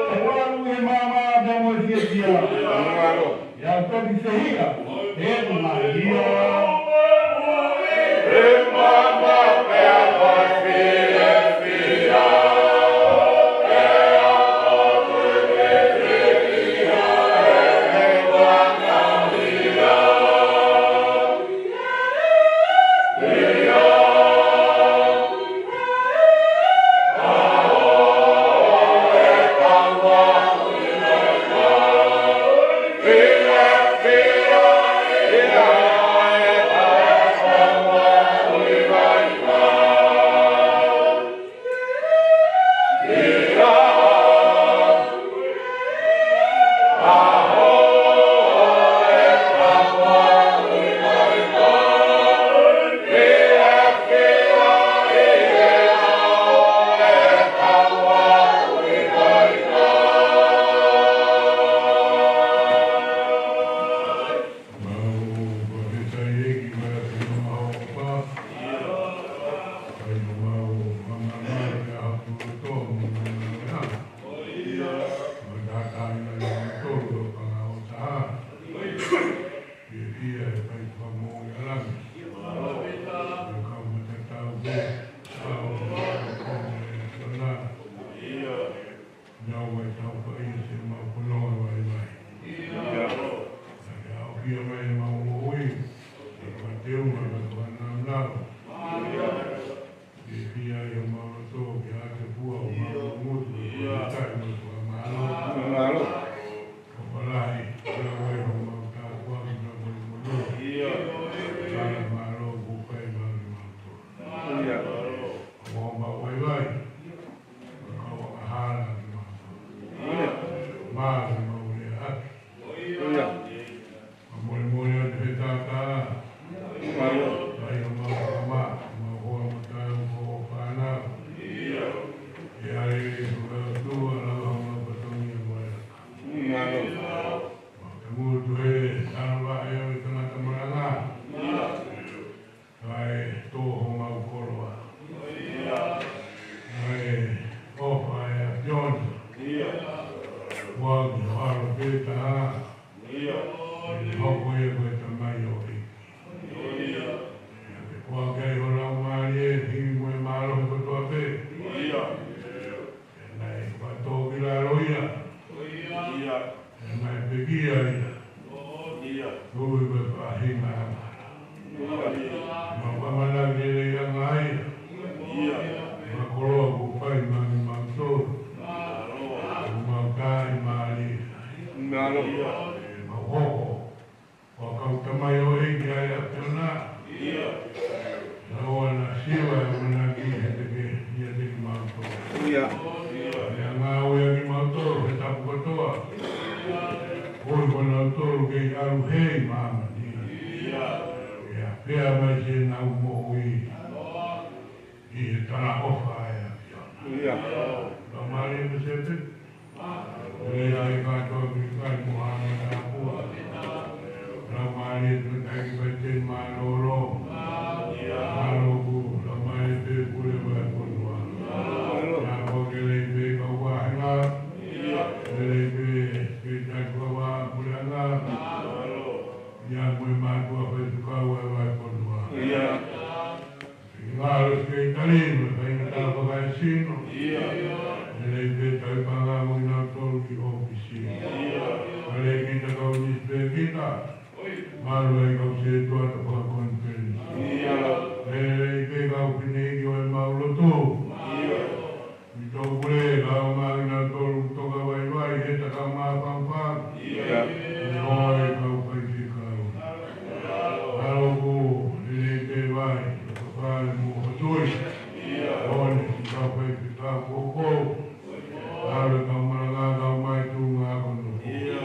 Tau ʻalu he maama pea mo e fiefia. Ia toki sehia, he ʻoku maʻia. Mau fakafetaʻi ki he ʻOtua ʻi he ʻaho ni. Kae ʻumaʻā ʻa e ʻaho ni, ʻa e ʻaho ni, ʻa e ʻaho ni. Mau tātāina ʻa e tolu ʻo e fanga ʻo taha. Fiefia he fai fakamoʻui ʻa e Lami. Ko e kau matatau pē, ʻa e ʻaho ni, ʻa e ʻaho ni. Naʻa ʻoku tau fai ʻa e mau fononga vaivai. Naʻe ʻafio mai ʻemau moʻui, ʻi he teunga mo e fanaunau. Fiefia ʻi homau loto ki he ʻAfio ʻo homau ngutu, ʻi he tai mo e fakamālō. Mālō. Fakalahi, ʻia wai homau tāpuaki mo e moʻui. Mālō, mālō, kuo fai mai kimautolu. ʻIo. Homau vaivai. Kau ʻahala kimautolu. ʻIo. Mālō, mau lea atu. ʻIo. Ka molemole atu he taʻataʻa. Mālō. Fai homau kama, mau hoa mo tau ko fānau. ʻIo. ʻE ʻAle, ʻe ʻOtua, lau homau fatongia mo e laka. Mālō. Mau tangutu he talavaʻe ʻo e tangata malanga. ʻIo. Kae tō homau koloa. ʻIo. Kae ʻofa ʻa e ʻAfiona. ʻIo. Kuo ke ʻalu pē taha. ʻIo. ʻE hoko ia ko e tamaioʻeiki. ʻIo. Ke kuo ke ʻai ho laumālie, himi mo e mālohi kotoa pē. ʻIo. ʻE naʻe fakatōkilalo ia. ʻIo. ʻE naʻe pekia ia. ʻIo. Tui ko e faʻahinga angahala. ʻIo. Mau ʻamanaki lelei ange ia. ʻIo. Ko e koloa kuo fai mai kimautolu. Mālō. Ko mau tai mālie. Mālō. ʻE mau hoko ko e kau tamaioʻeiki ʻa e ʻAfiona. ʻIo. Naʻa ʻoua naʻa siva ʻa e ʻamanaki he teke, ʻiate kimautolu. ʻIo. Naʻa ngāue ʻa kimautolu he tapu kotoa. Ko e kau nautolu ʻAlu hei māmani. ʻIo, pea mai siʻenau moʻui ʻi he talaʻofa ʻa e ʻAfiona. Laumālie mo Sepe. Lelei kātoa ki kai mo hana na pua. Laumālie mo taʻi ki kai te mālōlō. Mālō ku, laumālie pē pule vahefonua. Nā ko ke lei pē kau vāhenga. Lelei pē ke tatua vā puleʻanga. ʻIo mo e mātuʻa faifekau ʻa e vahefonua. Ngalo ke tali mo e faingataʻa fakaesino. Lelei pē tauhi paʻanga mo kinautolu ʻi ʻōfisi. Lelei kita kau nisi pē kita. Mālō ai kau sētuata fakakonifelenisi. Lelei pē kau fineʻeiki ʻo ʻemau lotu. ʻI tō pule, kau māʻina tolu toka vaivai, he taka mā fangfang. ʻIo. ʻIo, e kau faifekau. Mālō ku, lelei pē vai, ka fai mo hotoi. ʻIo. ʻOne, ki kau faifekau koukou. Mālō kau malanga, kau mai tuʻunga kono. ʻIo.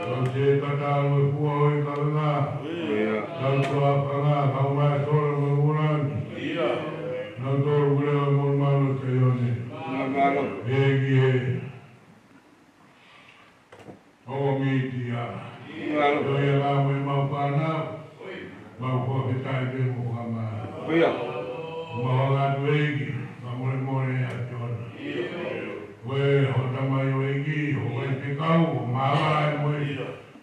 Kau se kata mo e fua ʻo e kavenga. ʻIo. Kau tuʻa fanga, kau mai sola mo e ulani. ʻIo. Nautolu kule ʻo e monumanu ʻo Saione. Mālō. ʻEiki ē. ʻO mītia. Mālō. ʻIo ia ngā mo e mau fānau. Mau fakafetaʻi pē mo kama. ʻIo. Mau hanga atu ʻEiki, mau molemole ʻAfiona. Ko e hota mai ʻo ʻEiki, ʻo e fekau, ʻo māvae mo e.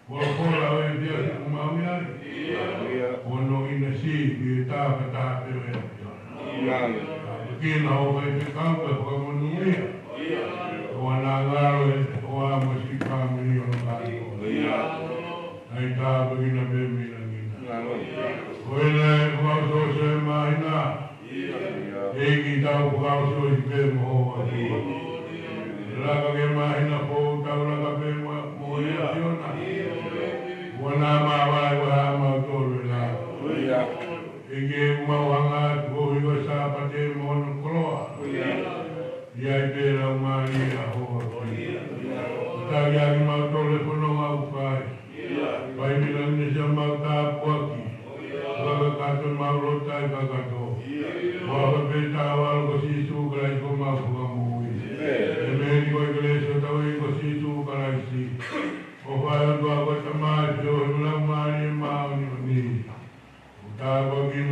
Ko e kola ʻo e fia, ʻo mau ia. ʻIo. ʻO no ina si, ʻi he tāfataha pē ʻo e ʻAfiona. ʻIo. Kina ʻo fai fekau ka fakamonūʻia. ʻO ana ngalo e ʻofa mo e siʻi fāmili ʻo e kātoa. ʻAi tāpuekina pē mei langi na. Ko ena e fakaʻosiʻosi e māhina. ʻEiki tau fakaʻosiʻosi pē mo ho ʻAfio. Laka ke māhina foʻou tau laka pē mo, mo e ʻAfiona. ʻO ana māvae ʻo ha mautolu e la. ʻEiki ē, mau hanga atu ʻo hiko Sāpate mo hono koloa. ʻI ai pē laumālie ʻa ho ʻAfio. Tali ange mautolu he fononga ʻoku fai. Fai mei langi na siʻemau tāpuaki. Fakakakato mau loto ʻi he kakato. Fakapē tau ʻalu ko Sīsū Kalaisi ko homau Fakamoʻui. ʻĒmeni. Ko e kelesi ʻa hotau ʻEiki ko Sīsū Kalaisi. ʻOfa ʻa e ʻOtua ko e Tamai, feohi mo e Laumālie Māʻoniʻoni. ʻO tāpuakiʻi